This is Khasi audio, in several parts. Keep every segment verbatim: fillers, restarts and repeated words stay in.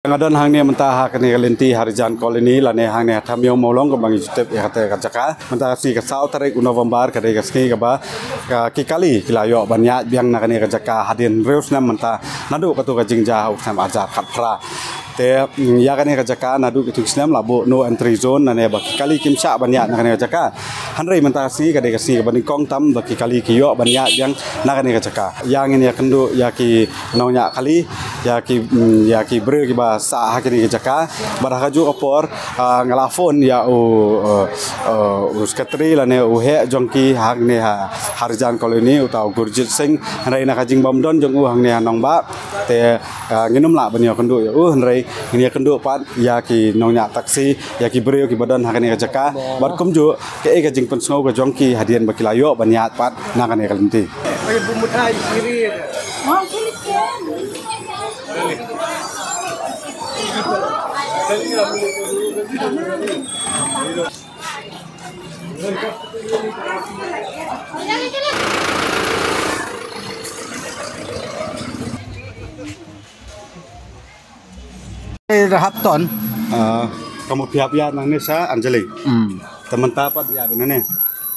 Nga don hangne mynta ha kane ka lynti Harijan Colony lane hangne ha Thamiew Mawlong kaba ngi ju tip ïa kata ka jaka. Mynta ka sngi ka saw tarik u November ka dei ka sngi kaba, ka, ki kali ki la ïoh ban ïaid biang na kane ka jaka hadien hynriew snem mynta naduh katto ka jingjia ha u snem arhajar khatphra. Te, mm, ïa kane ka jaka naduh katto ka snem la buh no entry zone lane ba ki kali kim shah ban ïaid na kane ka jaka. Hynrei mynta ka sngi ka dei ka sngi kaba nyngkong tam ba ki kali ki ïoh ban ïaid biang na kane ka jaka. Ïa ngin ïakynduh ïa ki nongñiah kali, ïa ki, mm, ïa ki briew kiba sah ha kine ki jaka. Bad ha kajuh ka por, ah, nga la phone ïa u, uh, uh, u secretary lane u heh jong ki hangne ha Harijan Colony, uta u Gurjit Singh, hynrei na ka jingbym don jong u hangne ha Nongbah. Te, ah, ngin ym lah ban ïakynduh ïa u, hynrei ngin ïakynduh pat ïa ki nongñiah taxi, ïa ki briew kiba don ha kane ka jaka. Bad kumjuh kaei ka jingpynsngew ka jong ki hadien ba ki la ïoh ban ïaid pat na kane ka lynti. Eh, hap ton. Ah, ka mut phi hap ïaid nangne sha Anjali. Hmm. Te mynta pat ïaid nangne.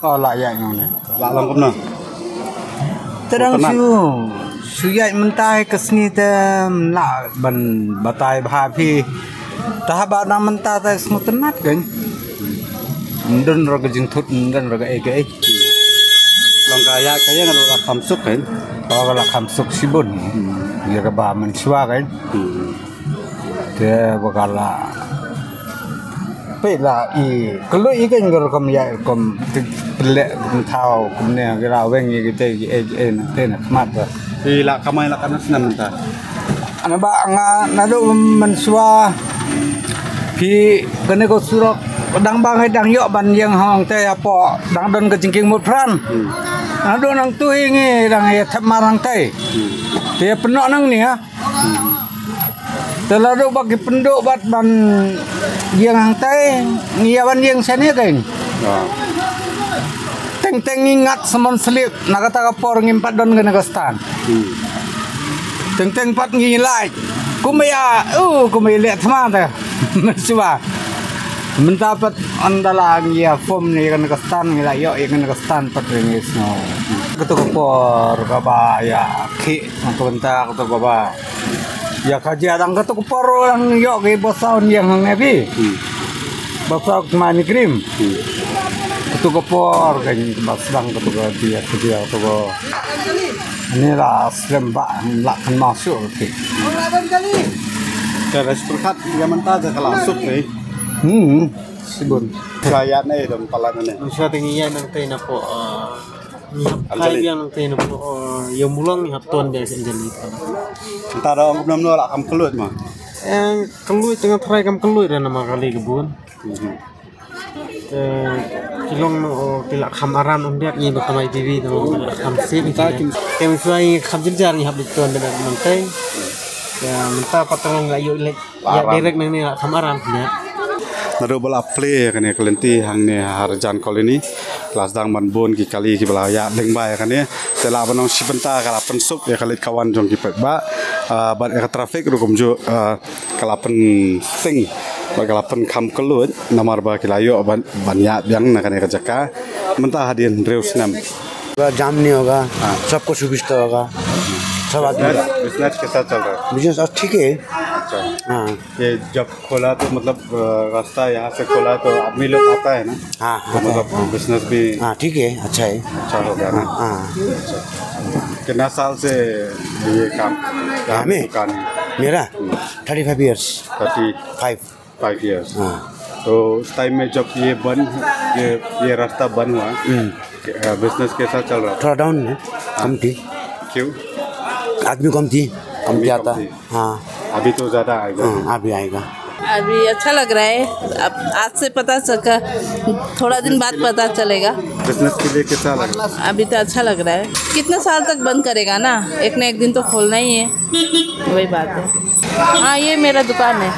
Oh, la ïaid nangne. La long kumno? Te dang shu, shu ïaid mynta ka sngi te, mm, lah ban batai bha phi. Te haba dang mynta te sngewtynnat kan. Ym don ruh ka jingthut, ym don ruh kaei kaei. Long ka ïaid ka ïeng ruh la kham suk kan. Oh, ka la kham suk shibun. Hmm. Ïa kaba mynshuwa kan. Hmm. Te ba ka la peit la i kylluid i keiñ ka rukom ïa rukom pynleh kumthaw kumne ki la weng ïa kitei ki ei ei na te na khmat ba. Phi la kamai la katno snem mynta? Ana ba nga naduh mynshuwa phi kane ka surok dang ba ngi dang ïoh ban ïeng hangtei hapoh dang don ka jingkieng mut phran. Hmm. Naduh nangtu hi ngi dang ïa thep mar hangtei. Hmm. Te pynnoh nangne ha. Te lada ba ki pynduh bad ban ïeng hangtai, ngi ïa ban ïeng shane kein. Ah. Teng teng ngi ngat samon slip, na kata ka por ngim pat don kane ka stand. Hmm. Teng teng pat ngi lait. Kumba ïa, uh, kumba ïa leh thma ta. Shuwa. Mynta pat ynda la ngi ïa form ne kane ka stand, ngi la ïoh ïa kane ka stand pat ngi sngew. Kato ka por kaba ïa khih, kato bynta kato kaba. Ïa ka jia dang kato ka por dang ïoh ki basa un ïeng hangne phi. Hmm. Basa u Kmani Krim. Hmm. Kato ka por kan ba sdang kato ka jia ka jia kato ka. Ni la slem ba la kan masuk phi. Ka ras perkat ïa mynta ka la suk phi. Hmm. Shibun. Sa ïa ne dong palan ne. Ngi sa te ngi ïa nangtei napoh, ah, ngi hap Anjali. Kai biang nangtei napoh, ah, ïa Mulong ngi hap ton biang sha Anjali. Nta da ong kumno la kam kylluid ma. Eh, kylluid tengah trai kam kylluid re namar kali ka bun. Mhm. Eh, ki long no, oh, ki la kham aram ym biat ngi ba kamai bibi no, ki la kham sip. Nta ki. Kem suai kham jynjar ngi hap di ton biang nangtei. Ïa, mynta pat tang la ïoh leh. Ïa, aram. Direct nangne la kham aram ïa. Naduh ba la plie kane ka lynti hangne ha Harijan Colony. La sdang ban bun ki kali kiba la ïa lyngba ïa kane. Te la ban ong shi bynta ka la pynsuk ïa ka leit ka wan jong ki paidbah. Ah, bad ïa ka traffic ruh kumjuh, ah, ka la pynsting. Bad ka la pynkham kylluid namar ba ki la ïoh ban, ban ïaid biang na kane ka jaka. Mynta hadien hynriew snem. होगा, जाम नहीं होगा, हाँ। सबको सुविधा होगा, सब आदमी। Business, business कैसा चल रहा है? बिजनेस आज ठीक है। अच्छा। हाँ। ये जब खोला तो मतलब, अ, रास्ता यहाँ से खोला तो आदमी लोग आता है ना? हाँ, तो आता है, मतलब हाँ। बिजनेस भी हाँ, ठीक है, अच्छा है। अच्छा हो गया ना? हाँ, हाँ। अच्छा। कितना साल से ये काम, यहाँ हमें? दुकान है? मेरा? हम्म। Thirty five years. Thirty five. Five years. हाँ। तो उस टाइम में जब ये बंद, ये, ये रास्ता बंद हुआ, हम्म। अ, बिजनेस कैसा चल रहा था? थोड़ा डाउन है, हाँ। कम थी। क्यों? आदमी कम थी, कम आदमी थी कम आता। थी। हाँ। अभी तो ज़्यादा आएगा। हाँ, अभी आएगा। अभी अच्छा लग रहा है। अब आज से पता चला, थोड़ा दिन बाद पता चलेगा। बिजनेस के लिए कैसा लग रहा है? अभी तो अच्छा लग रहा है। कितना साल तक बंद करेगा ना, एक ना एक दिन तो खोलना ही है, वही बात है। हाँ, ये मेरा दुकान है।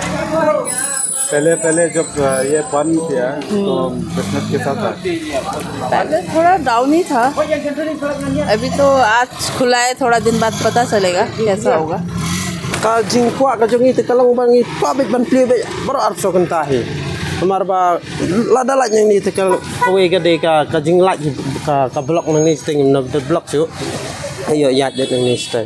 पहले, पहले जब, अ, ये बंद किया, तो हम्म। बिजनेस कैसा था? पहले थोड़ा डाउन ही था, अभी तो आज खुला है, थोड़ा दिन बाद पता चलेगा कैसा होगा। Ka jingkwah ka jong ngi te ka long ba ngi kwah beit ban plie beit baroh arphew kynta hi. Namar ba lada lait nangne te ka, kawei ka dei ka, ka jinglait hi, ka, ka block nangne shatei, na block shuh. Ïoh ïaid beit nangne shatei.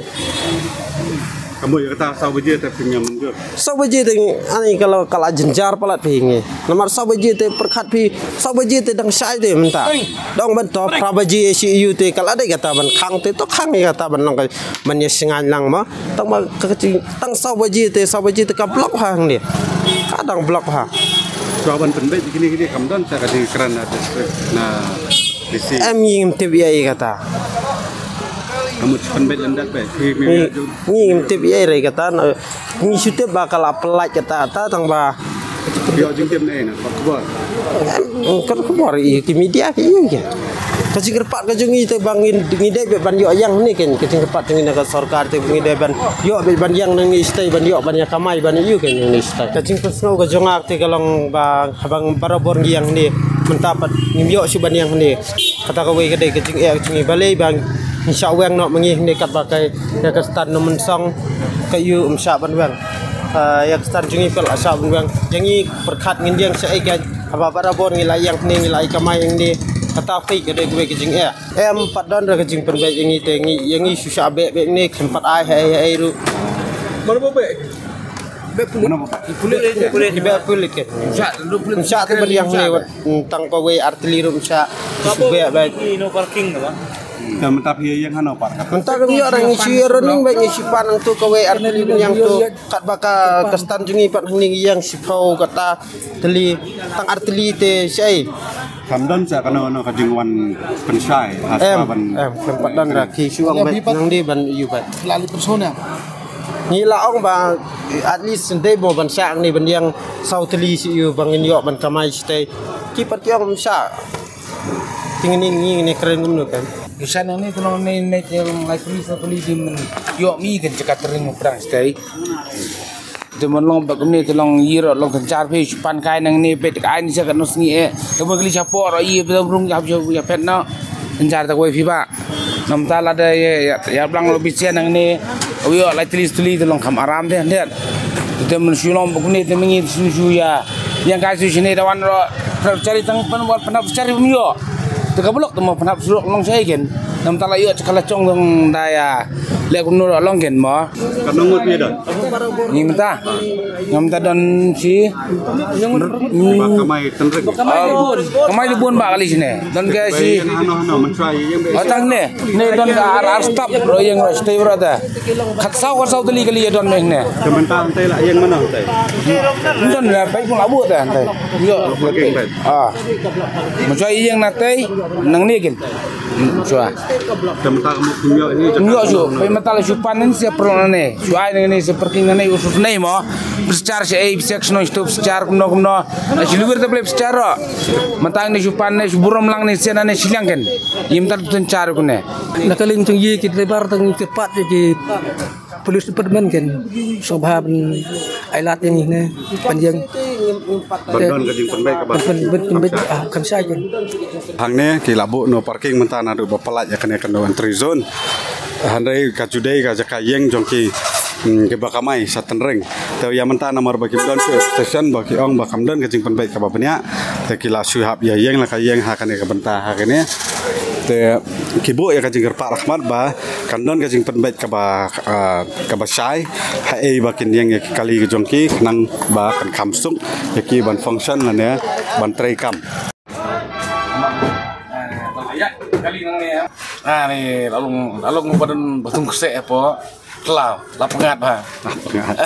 Ka mut ïa kata saw baje te phi ïa mynjur. Saw baje te ani ka la, ka la jynjar palat phi ngi. Namar saw baje te pyrkhat phi, saw baje te dang shai te mynta. Dang ban to phra baje shi ïu te ka la dei kata ban khang te, to khang ïa kata ban long ka, ban ïa shngain lang ma. Tang ba ka, ka jing, tang saw baje te, saw baje te ka block ha hangne. Ka dang block ha. Shuwa ban pynbeit kine kine kam don sa ka jingkren na district na D C. Em ngi ngim tip ïa ïa kata. Ka mut pynbeit lyndet beit. Ngi, ngi ngim tip ïa ïa kata na, ngi shu tip ba ka la pynlait kata, ta tang ba. Ïoh jingtip na ei na ka khubor. Em, ka khubor ïa ki media ki ïa ki. Ka jingkyrpad ka jong ngi te ba ngi, ngi dei beit ban ïoh ïang hangne ken, ka jingkyrpad jong ngi na ka sorkar te ngi dei ban ïoh beit ban ïang nangne shatei ban ïoh ban ïa kamai ban ïa ken nangne shatei. Ka jingpynsngew ka jong nga te ka long ba haba barabor ngi ïang hangne mynta pat ngim ïoh shuh ban ïang hangne. Kata kawei ka dei ka jingeh ka jong ngi balei ba ngi shah weng noh ma ngi hangne katba ka ïa ka stand na mynsong ka ïu ym shah ban weng. Ah, ïa ka stand jong ngi ka la shah ban weng. Ïa ngi pyrkhat ngin ïeng shaei ka haba barabor ngi la ïeng hangne ngi la ïa kamai hangne. Kata phi ka dei kawei ka jingeh. Em pat don ra ka jingpynbeit ïa ngi te ngi ïa ngi shu shah beh beh hangne khlem pat ai haei haei ruh. Mano ba beh? Beh pulit. Mano ba beh? Pulit, pulit. Beh pulit ke. Shah, shah te ban ïeng hangne wat. Hmm, tang kawei artylli ruh mynta shu beh beh. No parking ba. Te mynta phi ïeng hano pat? Mynta ka ïoh ngi shu ïa running beit ngi shu pan nangtu kawei artylli ban ïeng tu. Katba ka, ka stand jong ngi pat hangne ngi ïeng shiphew kata tylli tang artylli te shaei. Kam don sa kano kano ka jingwan pynshai ha shuwa ban. Em, em, kam pat don ra ki shu ong beit nangne ban ïu beit. Lali persona. Ngi la ong ba at least dei mo ban shah hangne ban ïeng saw tylli shi ïu ba ngin ïoh ban kamai shatei. Ki pat ki ong shah. Te ngi ngi ngi kren kumno kan. Ngi shah nangne te long ne ne te long lai puli sa puli di men. Ïoh mi kan jaka tering prang shatei. Te men long ba kumne te long ïa ro long kan jar phi shu pan kai nangne beit kai ni sa kan nos ngi eh. Te men kli chapo ro ïa bedam rung ïa ïa pet no. Kan jar ta kawei phi ba. Namta lada ïa, ïa, ïa blang lo bisian nangne. Ïoh lai tlis tlis te long kham aram te handet. Te men shu long ba kumne te men ngi shu shu ïa. Ïa kai shu shine da wan ro. Pynap cari tang pyn wan pynap cari bym ïoh. Te ka block te mo pynap surok long shai ken. Namta la ïoh chakala chong dong da ïa. Leh kumno ro long ken mo. Katno ngut phi don? Ngi mynta. Ngi mynta don shi. Ba kamai tynring. Ah, kamai di bun ba kali shine. Don ke shi. Hano hano mynshwa ïeng beit. Atang ne. Ne don ka ar ar step ro ïeng ro step ro ta. Khatsaw khatsaw tylli kali ïa don beit ne. Te mynta hangtai la ïeng mano hangtai? Don la pai pun abu ta hangtai. Ïoh. Parking beit. Ah. Mynshwa ïeng na tai nangne kin. Shuwa. Te mynta ka mut kum ïoh hi. Kum ïoh shu. Peit mynta la shu pan nin sia prong nangne. Shu ai nangne sia parking nangne u shu nei mo. Pyrchar sha ei pyrchar shnong shu pyrchar kumno kumno. Na shu luwer ta pyrchar ro. Mynta nangne shu pan ne shu burom lang ne sia nangne shu liang ken. Ïa mynta tu char kumne. Na ka liang jong ngi ki driver tang ki pat ki Police department ken sngewbha ban ai lad ïa ngi ne ban ïeng. Ban don ka jingpynbeit kaba ban pyn- ban pynbeit ah kham shai ken. Hangne ki la buh no parking mynta naduh ba pynlait ïa kane ka no entry zone. Hynrei ka judei ka jaka ïeng jong ki, mm, kiba kamai sha tynring. Te ïa mynta namar ba kim don station ba ki ong ba kam don ka jingpynbeit kaba bniah. Te ki la shu hap ïa ïeng la ka ïeng ha kane ka bynta ha kane. Te ki buh ïa ka jingkyrpad rakhmat ba kan don ka jingpynbeit kaba, ah, kaba shai ha ei ba kin ïeng ïa ki kali ka jong ki khnang ba kan kham suk ïa ki ban function lane ban trei kam. Ah, ni la long la long ba don ba tung kseh hapoh tlaw la pyngat ba. La pyngat.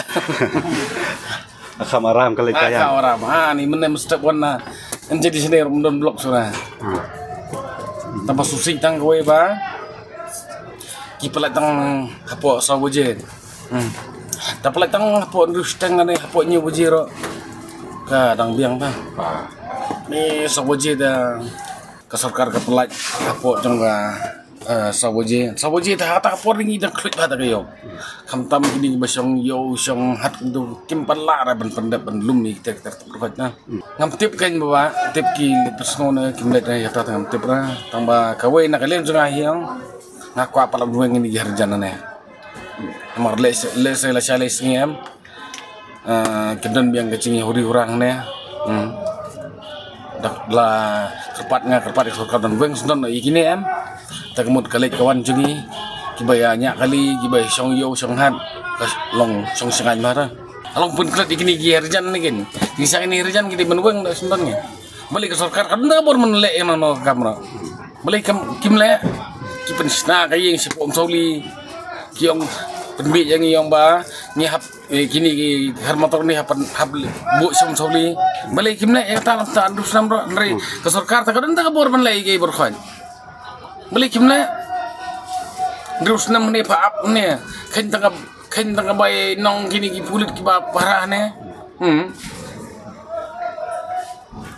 Kham aram ka leit ka ïeng. Kham aram. Ha, ni mynne mynstep wan na. Nje di sini rum don blok sura. Hmm. Tang ba susi tang kawei ba. Ki pynlait tang hapoh saw baje. Hmm. Ta pynlait tang hapoh hynriew shiteng ne hapoh hynñiew baje ro. Ka dang biang ta. Ni saw baje da ka sorkar ka pynlait hapoh jong ka Eh, saw baje, saw baje ta, ta ka por ngi dang khluit bha ta ka ïew. Khamtam kine kiba shong ïew shong hat kumtu kim pat lah ra ban pyndep ban lum ïa kita kita ruh na. Ngam tip kein ba ba tip ki leit pynsngew ne kim leit ne ïa ta ngam tip ra. Tang ba kawei na ka liang jong nga hi nga kwah pat ban weng ïa kine ki hynriew jan ne. Namar lehse lehse la sha lehse ngi em. Ah, ki don biang ka jingïahuri hura hangne. Hmm. Dak la kyrpad nga kyrpad ïa ka sorkar don weng sdon ïa kine em. Ta ka mut ka leit ka wan jong ngi kiba ïa ñiah kali kiba ïa shong ïew shong hat ka long shong shngaiñ ma ta. Ka long pynklet ïa kine ki rjan ne kin. Ki sa kine rjan ki dei ban weng da sdon ngi. Balei ka sorkar ka don da ka bor ban leh ïa nangno ka kamra. Balei kam kim leh ki pynshna ka ïing shapoh Umsawli. Ki ong pynbit ïa ngi ong ba ngi hap eh, kine ki khar motor ni hap hap buh sum sawli. Balei kim leh ïa kata lam ta hynriew snem ruh hynrei ka sorkar ta ka don ta ka bor ban leh ïa ki bor khoit. Balei kim leh hynriew snem ne pha ap ne khein ta ka khein ta ka bai nong kine ki pulit kiba para ne. Hmm.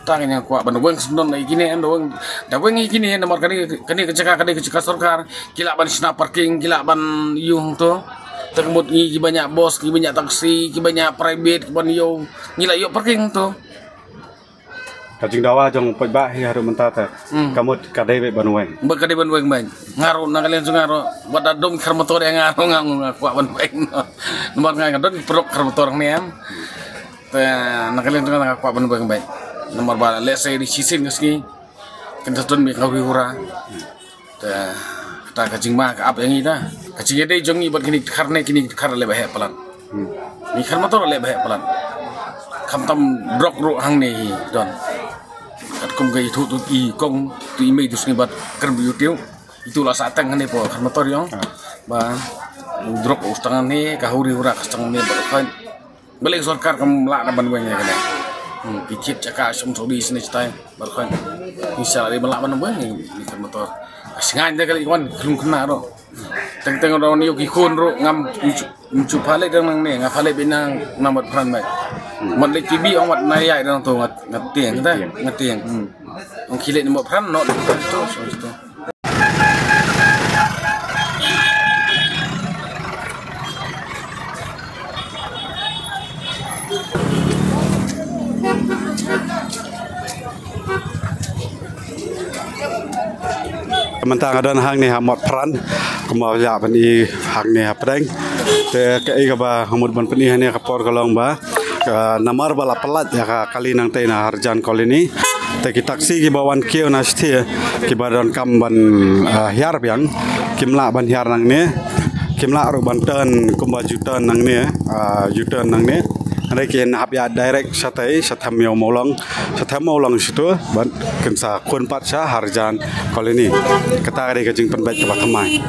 Tang ïa kwah ban weng sdon ïa kine em da weng da weng ïa kine namar kane kane ka jaka kane ka jaka sorkar ki lah ban shna parking ki lah ban ïoh to. Tang mut ngi kiba ñiah bos kiba ñiah taxi kiba ñiah private kiba ïoh ngi lah ïoh parking to. Ka jingdawa jong paidbah hi haduh mynta te. Hmm. Ka mut ka dei beit ban weng. Ba ka dei ban weng beit. Nga ruh na ka liang jong nga ruh wat da dum khar motor ïa nga ruh nga nga kwah ban weng. Namar nga nga don produk khar motor ne em. Te na ka liang jong nga nga kwah ban weng beit. Namar ba lehse dei shisien ka sngi. Kan sa don beit ka huri hura. Te kata ka jingma ka ap ïa ngi ta. Ka jingïadei jong ngi bad kine ki dkhar ne kine ki dkhar leh ba heh palat. Hmm. Ngi khar motor leh ba heh palat. Khamtam drok ruh hangne hi don. Katkum ka ithuh tu i kong tu i mei tu sngi bad kyrm ïa u tiew. Itu la sah tang hangne po khar motor ïong. Ah. Ba drok u stang hangne ka huri hura ka stang hangne bad u khain. Balei ka sorkar kam lah na ban weng ïa kane. Hmm, ki thied jaka shong sawdi sne stai bar khwan. Insha Allah ban lah ban weng ïa kane motor. Sngaiñ da kali wan klung kena ro. Teng teng ro ni ki khun ro ngam nchu phalek dang nang ne ngam phalek binang ngam mat pran bai. Mat lek ki bi ong mat na yai dang to ngat ngat tieng da ngat tieng. Hmm. Ong khilek ni mat pran no to so to. Mynta nga don hangne ha Motphran kumba ïa ban i hangne hapdeng. Te kaei kaba nga mut ban pyni hangne ka por ka long ba ka namar ba la palat ïa ka kali nangtei na Harjan Colony. Te ki taxi kiba wan kiew na sthie kiba donkam ban, ah, hiar biang kim lah ban hiar nangne. Kim lah ruh ban turn kumba ju turn nangne, ah, ju turn nangne. Hynrei kin hap ïa direct shatei sha Them Mawlong sha Them Mawlong shitu ban kin sa khun pat sha Harjan Colony. Kata ka dei ka jingpynbeit kaba thymmai.